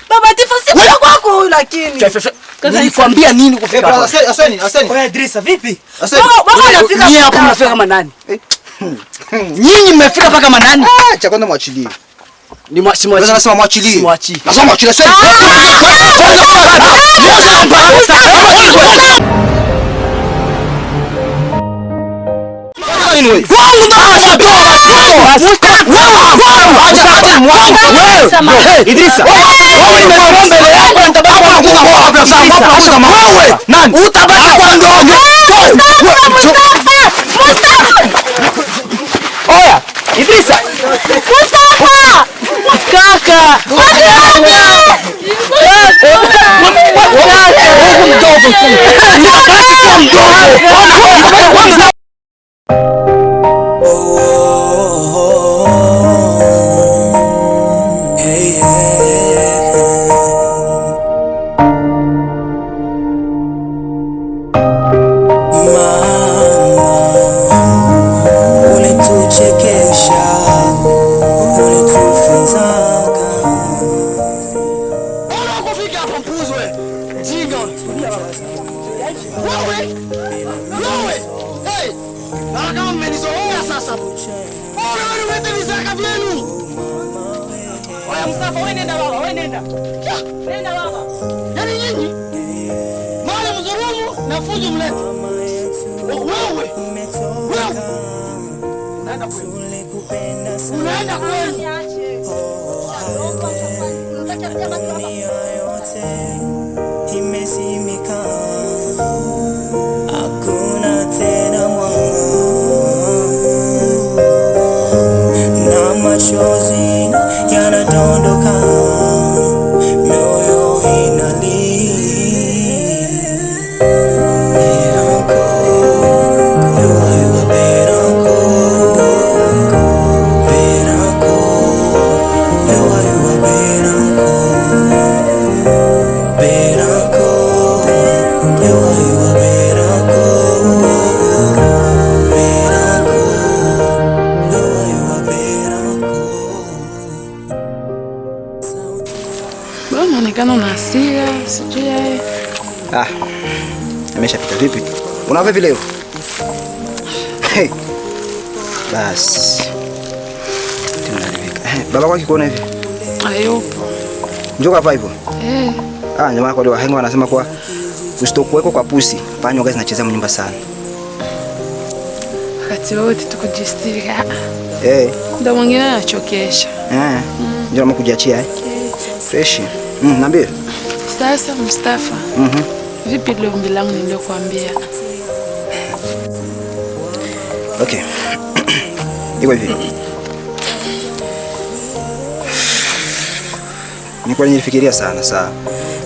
Baba Tifu si mdogo wako huyu lakini. Nilikwambia nini kufika hapa? Aseni, Aseni. Oya Idrisa vipi? Aseni. Baba anafika. Nyinyi hapo mnafika kama nani? Nyinyi mmefika paka kama nani? Ah, cha kwanza mwachilie. Ni simwachi. Nasema mwachilie. Simwachi. Nasema mwachilie. Aseni. Idrisa. Utabaki kwa ndogo. Oya, Idrisa. Mustafa! Kaka. Mdogo. Ulituchekesha, ulitufunzaga. Kufika hapa mpuzi wewe. Jinga. Wewe. Wewe. Hey. Na kama mmenizoea sasa. Ole wenu mlete visaka vyenu. Oya Mustafa, wewe nenda baba, wewe nenda. Nenda baba. Yaani nyinyi mali mdhulumu na fujo mlete. Wewe. Wewe. Unaenda kwenu. Unaenda kwenu. Niache. Dunia yote imezimika, hakuna tena mwanga na machozi yanadondoka, mioyo inalia. Berako, yuwa berako, berako, yuwa yuwa berako. Berako, yuwa yuwa berako, berako, yuwa yuwa berako. Mbona unaonekana una hasira, sijui yeye. Ah. Ameshapita vipi? Una vipi leo? Hey. Bas. Tunaharibika. Baba kwa kikuona hivi? Hayupo. Njoo hapa hivyo. Eh, Ah, jamaa kwa leo wahenga wanasema kwa usitokuweko kwa pusi, panyo gazi zinachezea mnyumba sana. wakati wote tukujistiri. Eh. Ndio mwingine anachokesha. Eh. Ndio kama kujiachia eh. Fresh. Niambie. Sasa Mustafa. Vipi ile ombi langu niliyokuambia? Okay. Iko hivi. Ni kweli nilifikiria sana saa.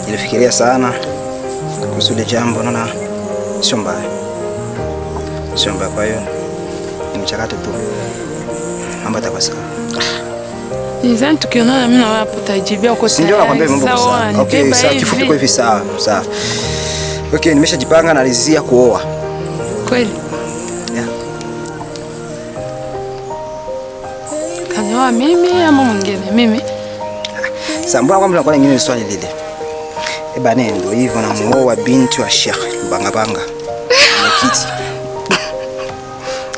Nilifikiria sana kuhusu ile jambo, naona sio mbaya. Sio mbaya, kwa hiyo ni mchakato tu. Mambo yatakuwa sawa. Nizani tukionana mimi na wewe hapo utajibia uko Si ndio nakwambia mambo tayari. sawa. Sawa, Okay, nibeba sawa, kifupi hivi. kwa hivi sawa, sawa. Okay, nimeshajipanga na alizia kuoa. Kweli? Yeah. Kanioa mimi ama mwingine? Mimi. Sasa mbona kwamba tunakuwa nyingine swali lile? Eh bana, ndio hivyo namuoa binti wa Sheikh Banga Banga. Mwenyekiti.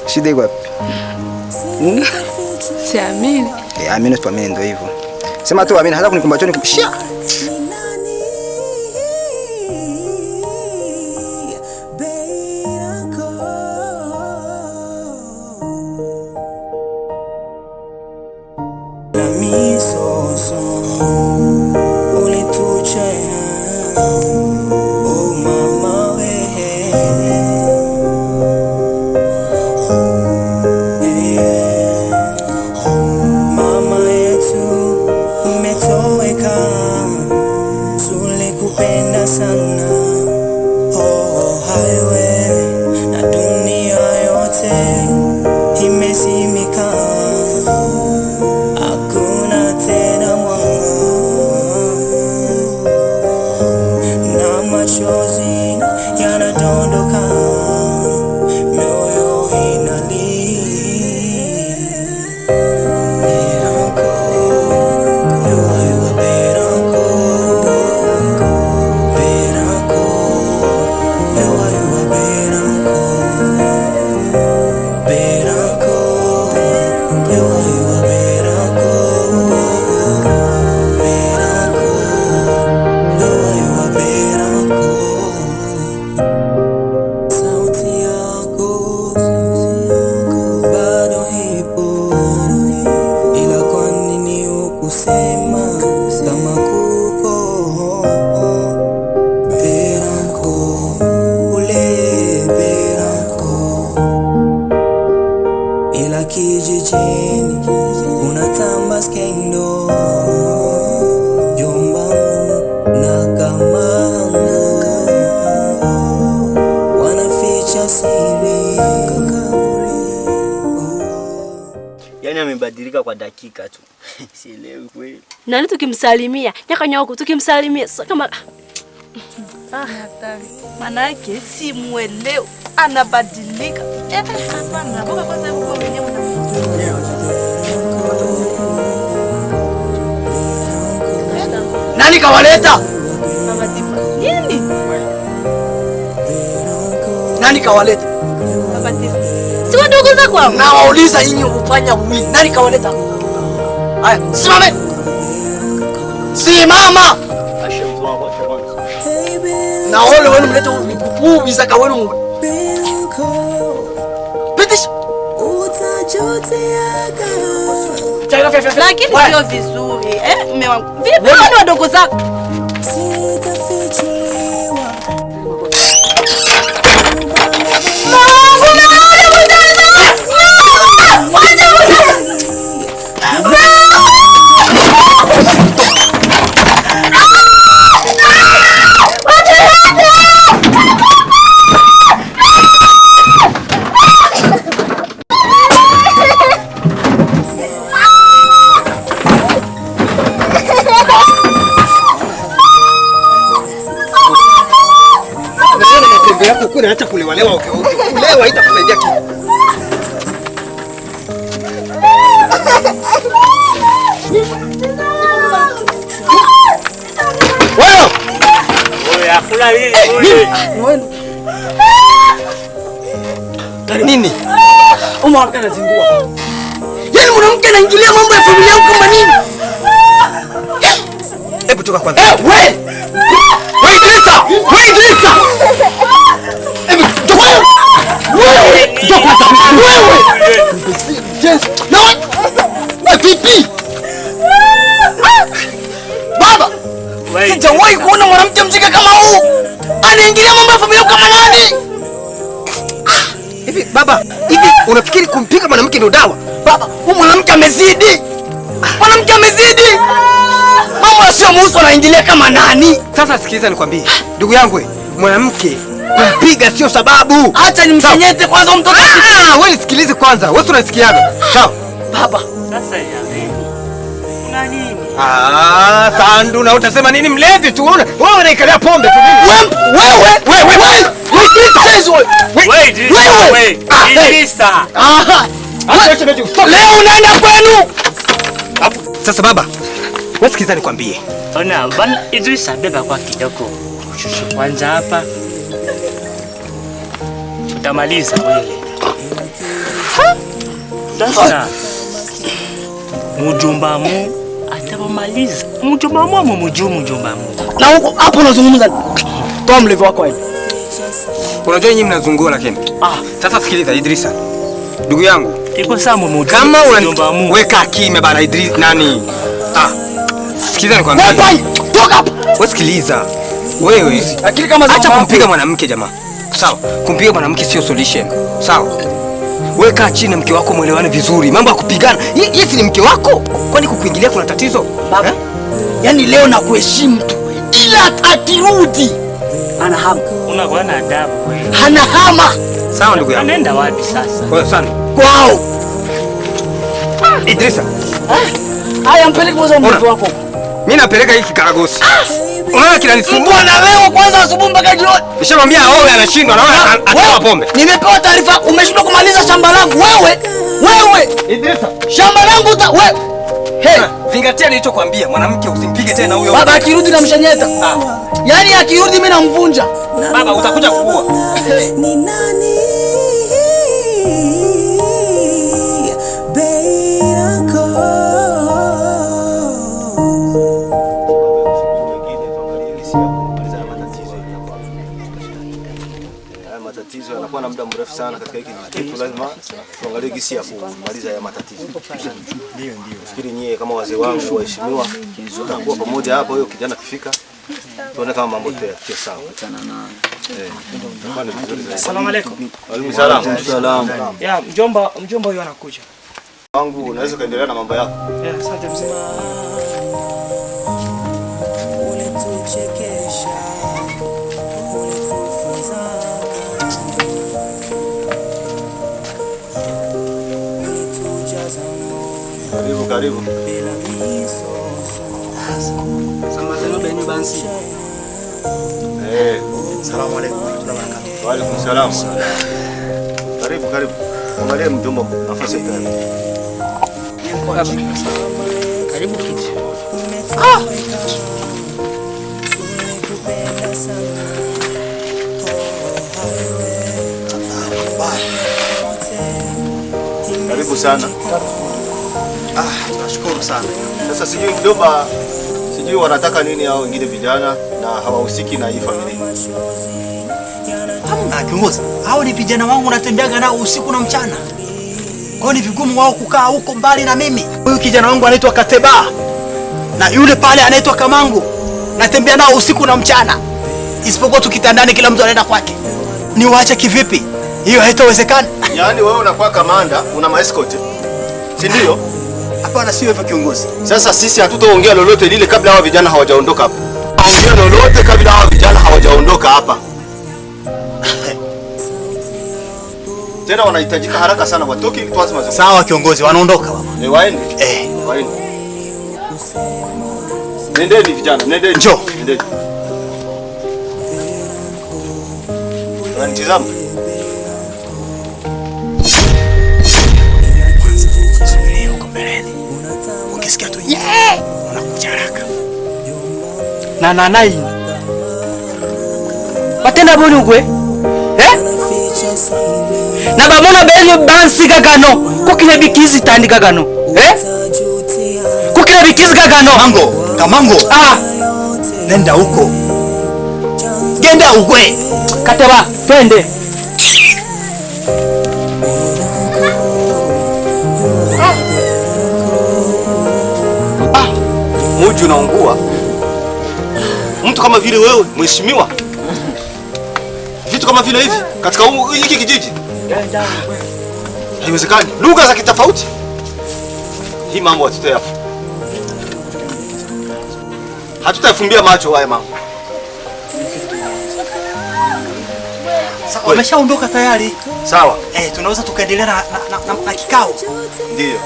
Shida iko wapi? Siamini. Eh, amini tuamini ndio hivyo. Sema tu amini hata kunikumbatia nikumshia. Na mizozo ulituchea, oh mama we. Mama yetu umetoweka, Anabadilika kwa dakika tu. Sielewi kweli. Nani tukimsalimia? Nyaka nyoko tukimsalimia kama Manake si muelewe, anabadilika. Hapana, boka kwanza huko mwenyewe Nani kawaleta? Baba Tifa. Nini? Nani kawaleta? Baba Tifa. Si wadogo zako hao? Na wauliza nyinyi ufanya wili. Nani kawaleta? Haya, simame. Simama. Na wale wenu mlete huu visaka wenu. Pitisha. Lakini sio vizuri. Mume wangu. Vipi ni wadogo zako? Acha kulewalewa ovyo ovyo. Kulewa haitakusaidia kitu. Wewe! Wewe hakuna nini wewe? Nini? Mwanamke anazingua. Yaani mwanamke anaingilia mambo ya familia yangu kama nini? Hebu toka kwanza. Wewe! Wewe Idrisa! Wewe Idrisa! Wewe! Toka wewe! Yes. No. Wewe vipi? Baba! Sijawahi kuona mwanamke mjinga kama huu. Anaingilia mambo ya familia kama nani? Hivi baba, hivi unafikiri kumpiga mwanamke ndio dawa? Baba, huyu mwanamke amezidi. Mwanamke amezidi. Mambo yasiyomuhusu anaingilia kama nani? Sasa sikiliza nikwambie. Ndugu yangu, mwanamke kumpiga sio sababu. Acha nimsenyete kwanza mtoto. Wewe nisikilize kwanza. Wewe unasikiaga. Sawa. Baba. Sasa jamani. Kuna nini? Sandu na utasema nini mlevi tu? Wewe unaikalia pombe tu. Wewe wewe wewe. Wewe. Idrisa. Leo unaenda kwenu. Sasa baba, wewe sikiliza nikwambie. Ona, bana Idrisa beba kwa kidogo. Shushu kwanza hapa. Utamaliza wewe. Sasa mjomba mu atabamaliza. Mjomba mu mjomba mu. Na huko hapo unazungumza. Toa mlevi wako wewe. Unajua nyinyi mnazungua lakini. Sasa sikiliza Idrisa. Ndugu yangu, iko sawa mjomba. Kama unaniweka kimya bana Idrisa nani? Sikiliza nikwambie. Wewe toka hapa. Wewe sikiliza. Wewe akili kama acha kumpiga mwanamke jamaa. Sawa, kumpiga mwanamke sio solution. Sawa. Weka chini na mke wako mwelewane vizuri. Mambo ya kupigana. Yeye ni mke wako. Kwani kukuingilia kuna tatizo? Baba. Yaani leo nakuheshimu tu. Ila atakirudi anahama. Unakuwa na adabu wewe. Hanahama. Sawa ndugu yangu. Anaenda wapi sasa? Kwa sana. Kwao. Idrisa. Haya mpeleke kwanza mke wako. Mimi napeleka hiki karagosi. Unaona kinanisumbua na leo kwanza asubuhi mpaka jioni. Nishamwambia wewe anashindwa naona atawa pombe. Nimepewa taarifa umeshindwa kumaliza shamba langu wewe. Wewe Idrisa. Shamba langu wewe. Hey, zingatia nilichokuambia mwanamke usimpige tena huyo. Baba akirudi namshanyeta. Yaani akirudi mimi namvunja. Baba utakuja kuua. Ni nani? Matatizo yanakuwa na muda mrefu sana katika hiki kitu, lazima tuangalie jinsi ya kumaliza haya matatizo. Ndio. Nafikiri nyie kama wazee wangu waheshimiwa tutakuwa pamoja hapo, hiyo kijana kifika tuone kama mambo yote sawa. Asalamu alaykum. Wa alaykum salaam. Ya mjomba huyo anakuja. Wangu unaweza kaendelea na mambo yako. Ya, asante mzee. Karibu. Salamu alaykum wa rahmatullahi wa barakatuh. Wa alaykum salam. Karibu, karibu. Angalia mjomba nafasi yake. Karibu kiti. Karibu sana. Tunashukuru sana. Sasa sijui mjomba, sijui wanataka nini hao wengine vijana na hawahusiki na hii familia. Hamna kiongozi. Hao ni vijana wangu natembeaga nao usiku na mchana. Kwa hiyo ni vigumu wao kukaa huko mbali na mimi. Huyu kijana wangu anaitwa Kateba na yule pale anaitwa Kamangu. Natembea nao usiku na mchana. Isipokuwa tukitandani kila mtu anaenda kwake. Niwaache kivipi? Hiyo haitowezekana. Yaani wewe unakuwa kamanda, una maescort. Si ndio? Hapana, sio hivyo kiongozi. Sasa sisi hatutaongea lolote lile kabla hawa vijana hawajaondoka hapa. Ongea lolote kabla hawa vijana hawajaondoka hapa. Tena wanahitajika haraka sana watoke ili tuanze mazungumzo. Sawa kiongozi, wanaondoka baba. Waende. Waende. Nendeni vijana, nendeni. Njoo. Nendeni. Unanitazama? Subiria huko mbeleni. Ukisikia tu unakuja haraka. Na na nai. Batenda boni ukwe? Na bamona benu bansi gagano. Kukile bikizi tandi gagano. Kukile bikizi gagano. Kamango, Kamango. Nenda huko. Genda ukwe. Kateba, twende. Muji unaungua. Mtu kama vile wewe, mheshimiwa. Vitu kama vile hivi katika hiki kijiji. Haiwezekani. Lugha za kitofauti. Hii mambo hatutayafumbia macho haya mambo. Sawa, wameshaondoka tayari. Sawa. Tunaweza tukaendelea na kikao. Ndio.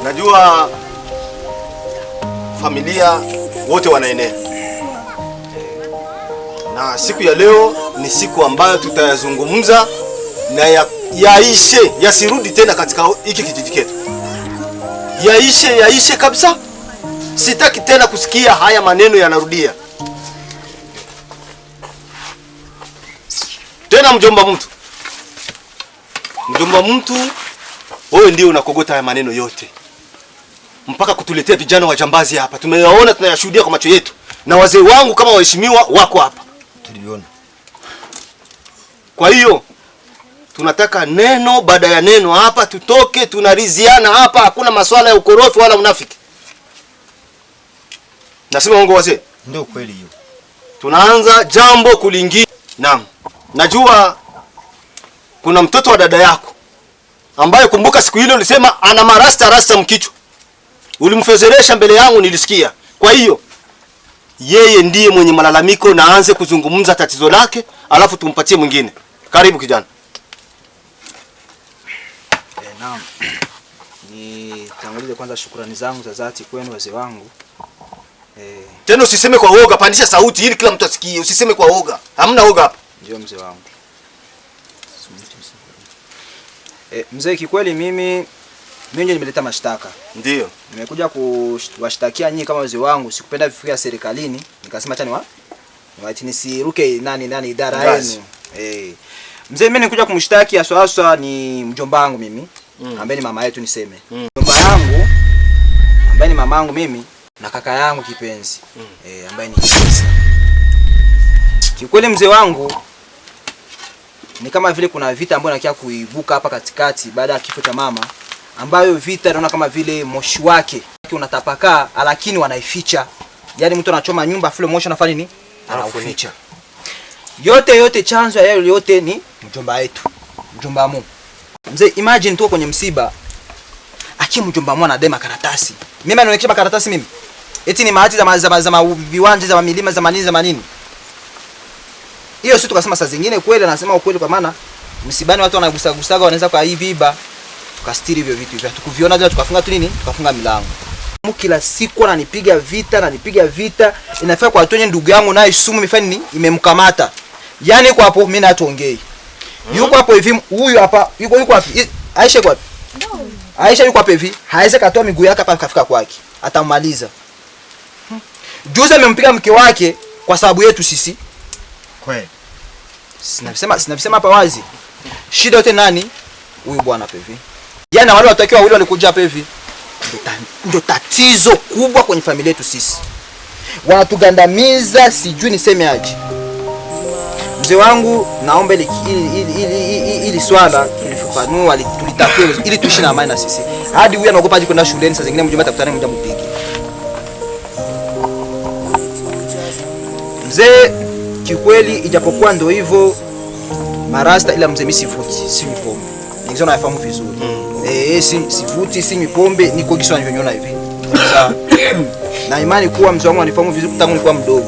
Najua familia wote wanaenea. Na siku ya leo ni siku ambayo tutayazungumza na yaishe, yasirudi tena katika hiki kijiji chetu. Yaishe, yaishe kabisa. Sitaki tena kusikia haya maneno yanarudia. Tena mjomba mtu. Mjomba mtu, wewe ndio unakogota haya maneno yote. Mpaka kutuletea vijana wajambazi hapa. Tumeyaona, tunayashuhudia kwa macho yetu. Na wazee wangu kama waheshimiwa wako hapa. Tuliona. Kwa hiyo tunataka neno baada ya neno hapa, tutoke tunariziana hapa, hakuna masuala ya ukorofi wala unafiki. Nasema uongo wazee? Ndio kweli hiyo. Tunaanza jambo kulingia. Naam. Najua kuna mtoto wa dada yako ambaye kumbuka siku ile ulisema ana marasta rasta mkichwa. Ulimfezeresha mbele yangu nilisikia. Kwa hiyo yeye ndiye mwenye malalamiko na aanze kuzungumza tatizo lake, alafu tumpatie mwingine. Karibu kijana. Naam. Nitangulize kwanza shukrani zangu za dhati kwenu wazee wangu. Tena usiseme kwa woga, pandisha sauti ili kila mtu asikie. Usiseme kwa woga. Hamna woga hapa. Ndio mzee wangu. Mzee, kikweli mimi ndio nimeleta mashtaka. Ndio. Nimekuja kuwashtakia nyinyi kama wazee wangu, sikupenda vifikia serikalini, nikasema acha niwaiti nisiruke nani idara yenu. Mzee, mimi nilikuja kumshtaki haswa ni mjomba wangu mimi, ambaye ni mama yetu niseme. Mjomba yangu ambaye ni mamangu mimi na kaka yangu kipenzi. Ambaye ni Isa. Kikweli mzee wangu ni kama vile kuna vita ambayo inakia kuibuka hapa katikati baada ya kifo cha mama, ambayo vita naona kama vile moshi wake unatapakaa, lakini wanaificha. Yaani mtu anachoma nyumba afu moshi anafanya nini? Anauficha. Yote chanzo ya yote ni mjomba wetu. Mjomba mu. Mzee, imagine tuko kwenye msiba. Aki mjomba mu anadai makaratasi. Mimi anaonyesha makaratasi mimi. Eti ni mahati za viwanja za milima za manini za manini. Hiyo sisi tukasema saa zingine kweli anasema ukweli kwa maana msibani watu wanagusagusaga wanaweza kwa hivi iba. Tukastiri hivyo vitu hivyo. Tukuviona tena tukafunga tu nini? Tukafunga milango. Kila siku ananipiga vita, ananipiga vita. Inafika kwa watu ndugu yangu naye sumu imefanya nini? Imemkamata. Yaani kwa hapo mimi na tuongei. Yuko hapo hivi, huyu hapa, yuko wapi? Aisha yuko wapi? Aisha yuko hapa hivi, hawezi katoa miguu yake hapa kafika kwake. Atamaliza. Juzi amempiga mke wake kwa sababu yetu sisi. Kweli. Sina hapa wazi. Shida yote nani? Huyu bwana hapa hivi. Yaani wale watakiwa wawili walikuja hapa hivi. Ndio tatizo kubwa kwenye familia yetu sisi. Wanatugandamiza, sijui niseme aje. Mzee wangu naomba ili swala tulifafanua, tulitatue ili tuishi na amani na sisi. Hadi huyu anaogopa aje kwenda shuleni, saa zingine mjomba atakutana mmoja mpige. Mzee kikweli ijapokuwa ndio hivyo marasta, ila mzee mimi sivuti, sinywi pombe. Ningezona nafahamu vizuri. Sivuti, sinywi pombe, niko kiswa nilivyoniona hivi. Sawa. Na imani kuwa mzee wangu anifahamu vizuri tangu nilikuwa mdogo.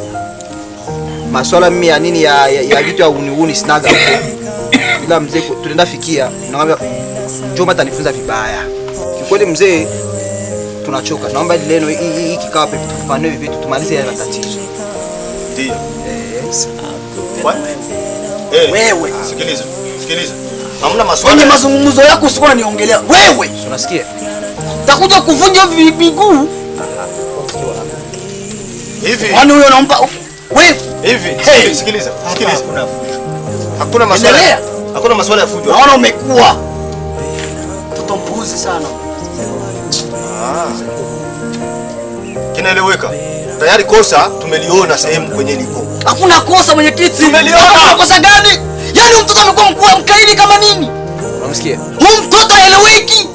Maswala mimi ya nini ya vitu ya uniuni sinaga. Ila mzee tunaenda fikia, naomba Joma atanifunza vibaya. Kikweli mzee tunachoka. Naomba ile neno hii kikao pepe tufafanue hivi vitu tumalize yale matatizo. Ndio. Wewe sikiliza. Sikiliza. Hamna maswala. Kwenye mazungumzo yako usikuwa unaniongelea. Wewe unasikia? Takuja kuvunja miguu. Hivi. Kwani huyo unampa wewe? Hivi, hey. Sikiliza. Sikiliza. Hakuna maswala. Hakuna maswala ya fujo. Naona umekuwa mtoto mpuzi sana. Kinaeleweka. Tayari kosa tumeliona sehemu kwenye lipo. Hakuna kosa mwenyekiti. Tumeliona. Hakuna kosa gani? Yaani mtoto amekuwa mkuu mkaidi kama nini? Unamsikia? Huyu mtoto haeleweki.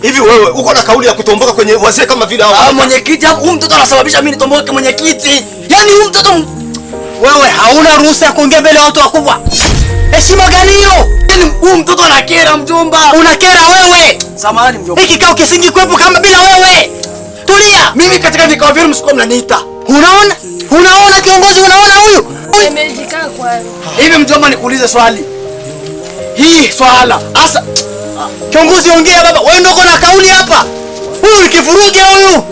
Hivi wewe uko na kauli ya kutomboka kwenye wazee kama vile hao? Ah, mwenyekiti, huyu mtoto anasababisha mimi nitomboke mwenyekiti. Yaani huyu mtoto wewe hauna ruhusa ya kuongea mbele ya watu wakubwa. Heshima gani hiyo? Yaani huyu mtoto anakera mjomba. Unakera wewe. Samahani mjomba. Hiki kikao kisingekuwepo kama bila wewe. Tulia. Mimi katika vikao vyenu msikuwa mnaniita. Unaona? Unaona kiongozi, unaona huyu? Nimejikaa kwa. Hivi mjomba nikuulize swali. Hii swala. Asa kiongozi ongea baba, wewe ndio uko na kauli hapa. Huyu ni kivuruge huyu.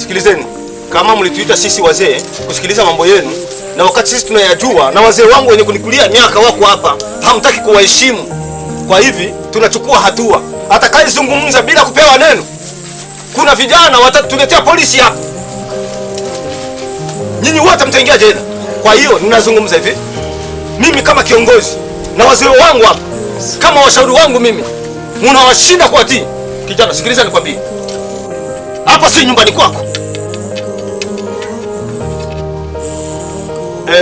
Sikilizeni. Kama mlituita sisi wazee kusikiliza mambo yenu na wakati sisi tunayajua na wazee wangu wenye kunikulia miaka wako hapa, hamtaki kuwaheshimu. Kwa hivi tunachukua hatua. Atakayezungumza bila kupewa neno, kuna vijana watatuletea polisi hapa. Nyinyi wote mtaingia jela. Kwa hiyo ninazungumza hivi, mimi kama kiongozi na wazee wangu hapa, kama washauri wangu mimi, mnawashinda kuwatii. Kijana sikiliza nikwambie. Hapa si nyumbani kwako.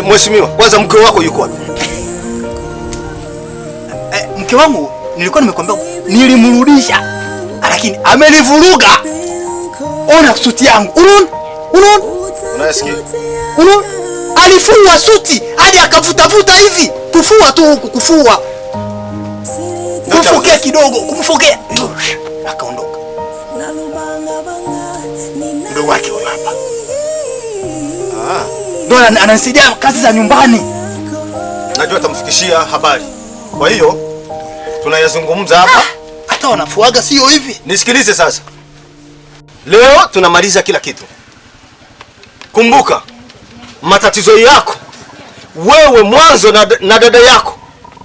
Mheshimiwa, kwanza mke wako yuko wapi? Mke wangu nilikuwa nimekwambia nilimrudisha, lakini amenivuruga. Ona suti yangu. Unaona? Unaona? Unasikia? Unaona? Alifua suti hadi akavuta vuta hivi. Kufua tu huku, kufua. Kumfokea kidogo, kumfokea. Akaondoka. Ndio wake huyo hapa. Ndio ananisaidia kazi za nyumbani. Najua atamfikishia habari. Kwa hiyo tunayazungumza hapa. Hata wanafuaga sio hivi. Nisikilize sasa. Leo tunamaliza kila kitu. Kumbuka matatizo yako wewe mwanzo na dada yako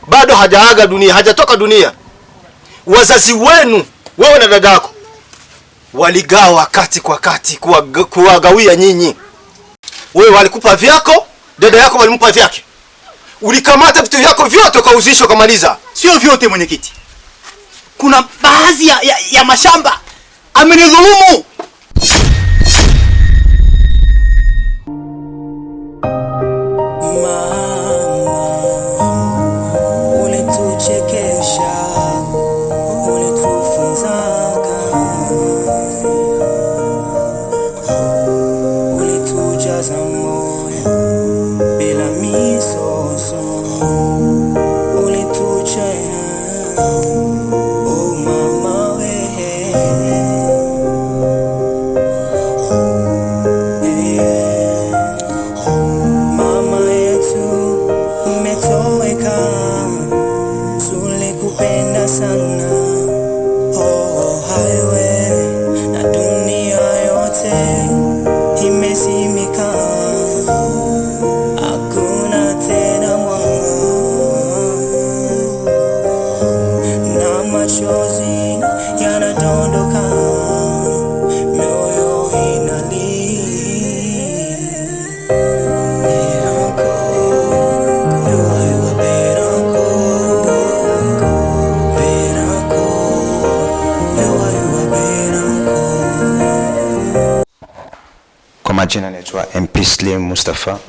bado hajaaga dunia, hajatoka dunia. Wazazi wenu wewe na dada yako waligawa kati kwa kati, kuwagawia nyinyi. Wewe walikupa vyako, dada yako walimpa vyake. Ulikamata vitu vyako vyote ukauzisha ukamaliza. Sio vyote mwenyekiti. Kuna baadhi ya mashamba amenidhulumu. Ulituchekesha, ulitufunzaga, ulitujaza moyo bila mizozo, ulituchea, oh mama we. Mama yetu umetoweka, tulikupenda sana, imezimika, hakuna tena mwanga, na machozi yanadondoka, mioyo inalia. Berako, berako, berako, berako. Kwa majina naitwa MP Slim Mustafa.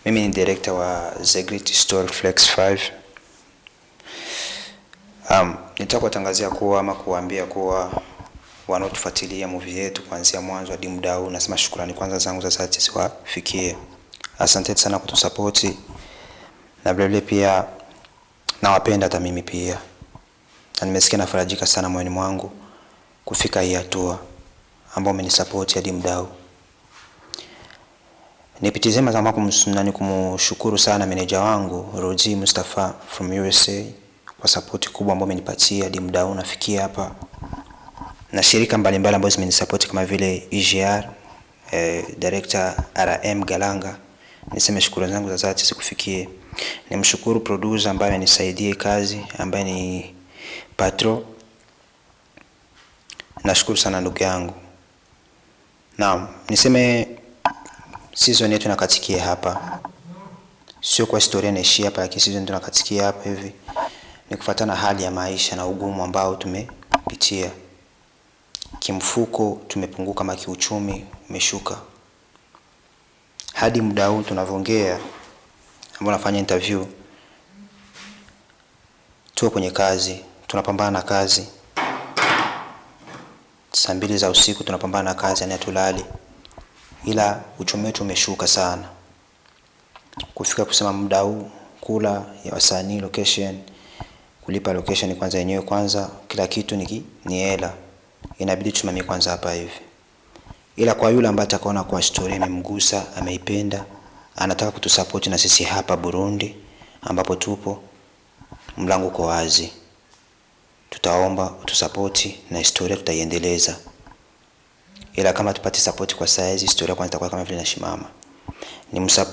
Mimi ni director wa The Great Story Flex 5. Nitaka kuwatangazia kuwa ama kuwaambia kuwa wanaotufuatilia movie yetu kuanzia mwanzo hadi muda huu, nasema shukrani kwanza zangu za dhati ziwafikie. Asante sana kutusapoti na vilevile pia nawapenda hata mimi pia, na nimesikia nafarajika sana moyoni mwangu kufika hii hatua ambao umenisapoti hadi muda huu. Nipitizie mazama nani kumshukuru sana meneja wangu Roji Mustafa from USA kwa sapoti kubwa ambayo amenipatia hadi muda huu nafikia hapa, na shirika mbalimbali ambazo zimenisapoti kama vile EGR, director RM Galanga. Niseme shukrani zangu za dhati zikufikie. Nimshukuru producer ambaye amenisaidia kazi ambaye ni Patro. Nashukuru sana ndugu yangu. Naam, niseme season yetu inakatikia hapa. Sio kwa historia inaishia hapa, lakini season yetu inakatikia hapa hivi. Ni kufuatana hali ya maisha na ugumu ambao tumepitia. Kimfuko tumepunguka, ama kiuchumi umeshuka. Hadi muda huu tunavyoongea, ambao nafanya interview, tuko kwenye kazi, tunapambana na kazi. Saa 2 za usiku tunapambana na kazi, yani hatulali. Ila uchumi wetu umeshuka sana. Kufika kusema muda huu kula ya wasanii, location, kulipa location kwanza yenyewe kwanza, kila kitu ni hela. Inabidi tusimamie kwanza hapa hivi. Ila kwa yule ambaye atakaona kwa story imemgusa, ameipenda, anataka kutusupport na sisi hapa Burundi ambapo tupo, mlango uko wazi. Tutaomba utusapoti na historia tutaiendeleza. Ila kama tupate support kwa size, historia kwanza itakuwa kama vile inashimama.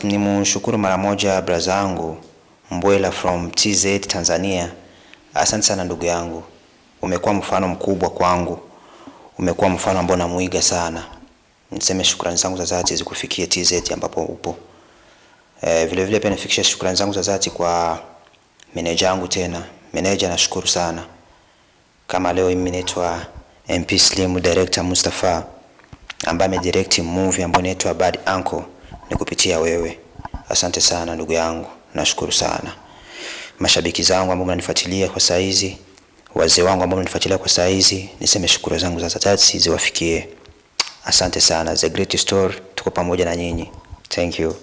Nimshukuru mara moja braza yangu Mbwela from TZ Tanzania. Asante sana ndugu yangu. Umekuwa mfano mkubwa kwangu. Umekuwa mfano ambao namuiga sana. Niseme shukrani zangu za dhati zikufikie TZ ambapo upo. Vile vile pia nifikishe shukrani zangu za dhati kwa meneja wangu tena. Meneja, nashukuru sana. Kama leo mimi naitwa MP Slim Director Mustafa ambaye amedirect movie ambayo inaitwa Bad Uncle, ni kupitia wewe. Asante sana ndugu yangu, nashukuru sana. Mashabiki zangu ambao mnanifuatilia kwa saa hizi, wazee wangu ambao mnanifuatilia kwa saa hizi, niseme shukrani zangu za dhati ziwafikie. Asante sana. The Great Story, tuko pamoja na nyinyi. Thank you.